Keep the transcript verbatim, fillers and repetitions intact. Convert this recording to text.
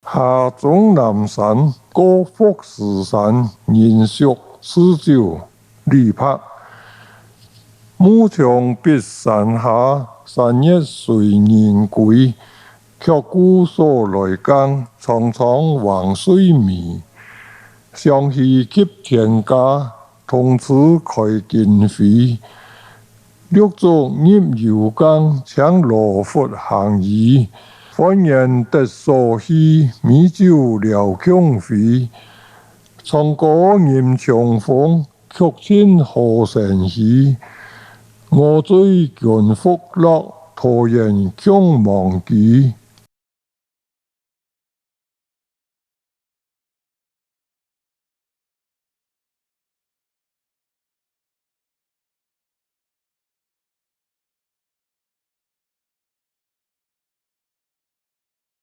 下終南山，過福壽山，人宿四周籬笆。 無從別山下，山月隨人歸。卻顧所來耕，蒼蒼橫垂尾。想起及天家，同志開金輝。六足入幽耕，青蘿拂行雨。煥然得所喜，美酒撩共飛。唱歌吟長風， 曲盡何生希。我醉拳復落，桃園共忘機。